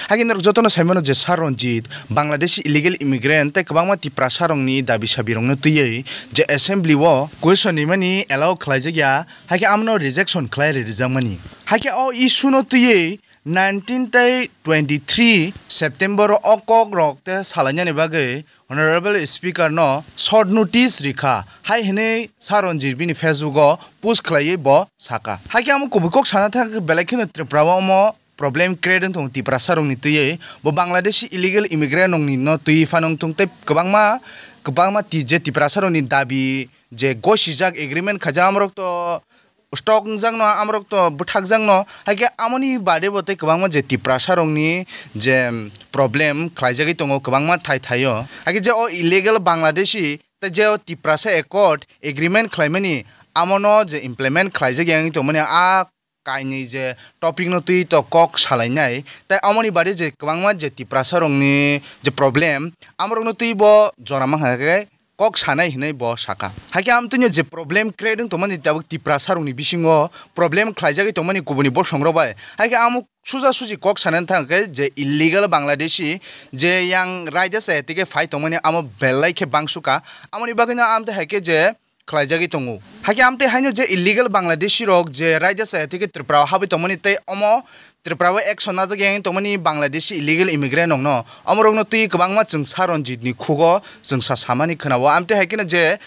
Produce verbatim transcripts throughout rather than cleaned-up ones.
Haikhe norok jotono saimano je Sir Ranjit, Bangladeshi illegal immigrant tei kwbangma Tiprasa rokni dabi sabi rokno twiwi je assembly o question rimani allow khlaijak ya, haikhe amno rejection khlai ri rijakmani. Haikhe o issue no twiwi nineteen tei twenty-three September o kok rok tei salainani bagwi Honorable Speaker no short notice rikha, hai hwnwi Sir Ranjit bini Facebook o post khlaiwi bo sakha. Haikhe amo kubui kok sana thang belai kheno Tripura o omo problem create wng tongo Tiprasa rokni twiwi. Bo Bangladeshi illegal immigrant rokni no twiwi phano wng thung tei kwbangma, kwbangma ti-, je Tiprasa rokni dabi je gosijak agreement khaijak amorok to stock wngjakno, amorok to bwthakjakno, haikhe amoni bade bo tei kwbangma je Tiprasa rokni je problem khlaijagwi tongo kwbangma thai thaio. Haikhe je o illegal Bangladeshi tei je o Tiprasa Accord agreement khlaimani amono je implement khlaijak ya wngwi tongmani a kainwi je topic no twi to kok salainai. Tei amoni bade je kwbangma je Tiprasa rokni je problem amorokno twi bo jora mankha khe kok sanai hinwi bo sakha. Haikhe amtwino je problem create wng tongmani tabuk Tiprasa rokni bisingo problem khlaijagwi tongmani kubuni bosongrok bai. Haikhe amo suja suji kok sanani thang khe je illegal Bangladeshi je yang raida chaya tike phai tongmani amo belai khe bangsuka. Amoni bagwino amtwi haikhe je khlaijagwi tongo. Haikhe amtwi haino je illegal Bangladeshi rok je raida chaya tike Tripura o habwi tongmani tei omo Tripura o action najak yang tongmani Bangladeshi illegal immigrant rokno, omorokno twi kwbangma chwng Sir Ranjit ni khugo chwng sa samani khwnao. Amtwi hai kheno je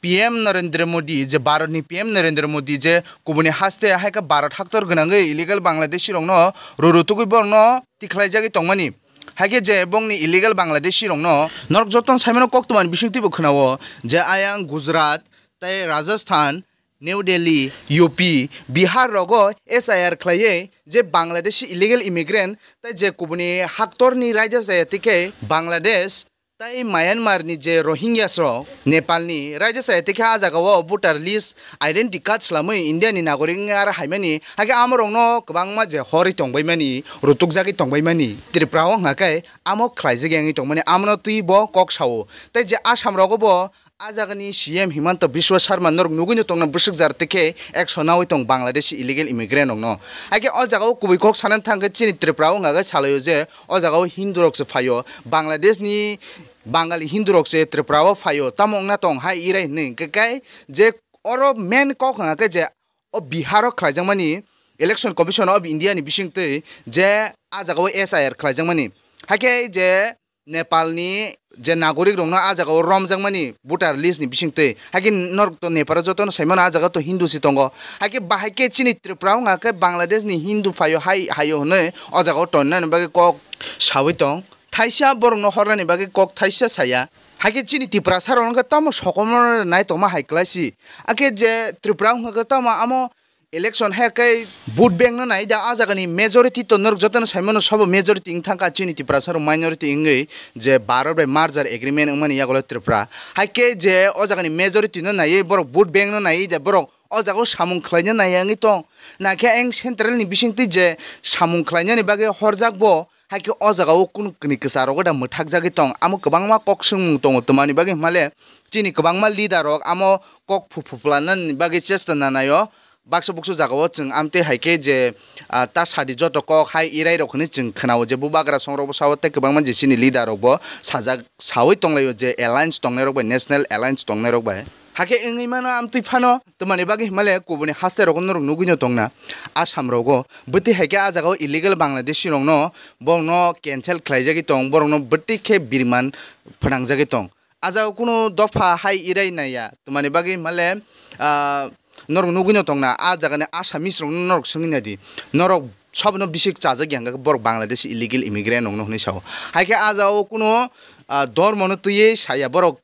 P M Narendra Modi, je Bharat ni P M Narendra Modi je kubuni haste hai khe Bharat haktor gwnangwi illegal Bangladeshi rokno ruru tugwi borokno tikhlaijagwi tongmani. Haikhe je bongni illegal Bangladeshi rokno norok jotono saimano koktwmani bisingtwibo khwnao je ayang Gujarat tei Rajasthan, New Delhi, U P, Bihar rogo S I R khlaiwi je Bangladeshi illegal immigrant tei je kubuni haktorni raida chaya tikhe Bangladesh tei Myanmar ni je Rohingyas rok Nepal ni raida chaya tikhe ah jagao voter list identity card swlamwi India ni nagorik wngwi aro haimani, haikhe amorokno kwbangma je horwi tongbaimani, rutukjagwi tongbaimani Tripura o hwnkha khe amo khlaijak ya wngwi tongmani, amono twi bo kok sao. Tei je Assam rogo bo ah jagani C M Himanta Biswa Sarma norok nugwino tongna bwswk jar tikhe action naui tong Bangladeshi illegal immigrant rokno. Haikhe o jagao kubui kok sanani thang khe chini Tripura o hwnkha khe salaio je o jagao Hindu rok se phaio, Bangladesh ni Bangali Hindu rok se Tripura o phaio, tamo wngna tong hai irai hinwi hwnkhe kai je oro main kok hwnkha khe je o Bihar o khlaijakmani Election Commission of India ni bisingtwi je ah jagao S I R khlaijakmani. Haikhe je Nepal ni je nagorik rokno ah jagao romjakmani voter list ni bisingtwi. Haikhe norok to Nepal o jotono saimano ah jaga to Hindu se tongo. Haikhe bahai khe chini Tripura wngkha khe Bangladesh ni Hindu phaio hai, haio hwnwi o jagao tonnani bagwi kok saui tong. Thaisa borokno hornani bagwi kok thaisa saya. Haikhe chini Tiprasa rok wngkha tamo sokomorno naitokma hai kwlai si. Hakhe je Tripura wngkha khe tamo amo election hai khe vote bank no nai da, ah jagani majority to norok jotono saimano sabo majority wng thangkha chini Tiprasa rok minority wngwi je Bharat bai merger agreement wngmani yagulo Tripura. Haikhe je o jagani majority no naiwi borok vote bank no naiwi da borok o jagao samung khlaina naiya wngwi tong. Nakhe ayang central ni bisingtwi je samung khlainani bagwi horjak bo, haikhe o jagao kunu kini kwcharo da mwthakjagwi tong. Amo kwbangma kok swngmung tongo, twmani bagwi hwnmale chini kwbangma leader rok amo kok phu-, phuplanani bagwi chesta nanaio. Baksa buksa jagao chwng amtwi hai khe je, ah, ta sadi joto kok hai irai rok hwnwi chwng khwnao je bubagra songrok bwsao tei kwbangma je chini leader rok bo sajak saui tonglaio je alliance tongnai rok bai, national alliance tongnai rok bai. Hakhe wngwi mano amtwi phano, twmani bagwi himale kubuni haste rogo norok nugwino tongna Assam rogo. Bwtwi hai khe ah jagao illegal Bangladeshi rokno, borokno cancel khlaijagwi tong, borokno bwtwi khe biriman phnangjagwi tong. Ah jagao kunu dopha hai irai naiya, twmani bagwi himale, ah, norok nugwino tongna, ah jagani Assamese rokno norok swngwi naidi, norok sabno bisik chajak ya hwnkha khe borok Bangladeshi illegal immigrant rokno hwnwi sao. Hai khe ah jagao kunu, ah, dormono twiwi saya borok.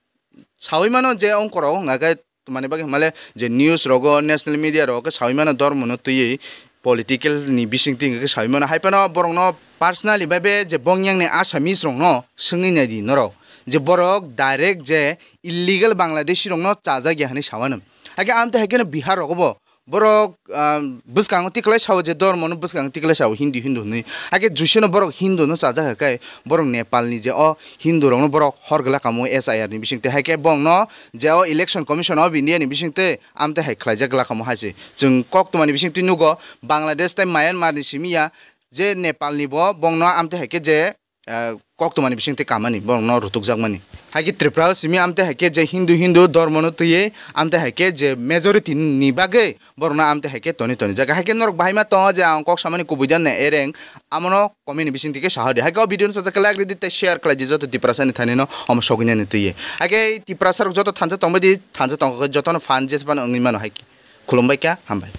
Saui mano je ongkorok wngkha khe, twmani bagwi hwnmale je news rogo, national media rogo khe saui mano dormono twiwi political ni bisingtwi wngkha khe saui mano. Hai phano borokno personally bai be je bongyang ni Assamese rokno swngwi naidi norok je borok direct je illegal Bangladeshi rokno chajak ya hwnwi sa mano. Hai khe amtwi hai kheno Bihar rogo bo borok, ah, bwskango tiklai sao je dormono bwskango tiklai sao Hindu, Hindu hwnwi. Hakhe juiseno borok Hindu no chajak kha khe borok Nepal ni je o Hindu rokno borok hor glak kamo S I R ni bisingtwi. Hakhe bongno je o Election Commission of India ni bisingtwi amtwi hai khlaijak glak kamo hai se. Chwng koktwma ni bisingtwi nugo Bangladesh tei Myanmar ni simi ya je Nepal ni bo bongno amte hai khe je, eh, koktwmani bisingtwi kamani borokno rutukjakmani. Hai khe Tripura o simi amte hai khe je Hindu Hindu dhormono twiwi amte hai khe je majority ni bagwi borokno amte hai khe toni toni jaga. Hai khe norok bahai ma tongo je ang kok samani kubui da ne ereng, amono comment ni bisingtwi khe saha di. Hai khe o video no sajak khe like ridi tei share khlai di joto Tiprasa ni thani no omo sogwi nani twiwi. Hai khe Tiprasa rok joto thansa tongbai di, thansa tongkha khe jotono phan jesphano wngwi mano hai khe. Khulumbai kha, hambai.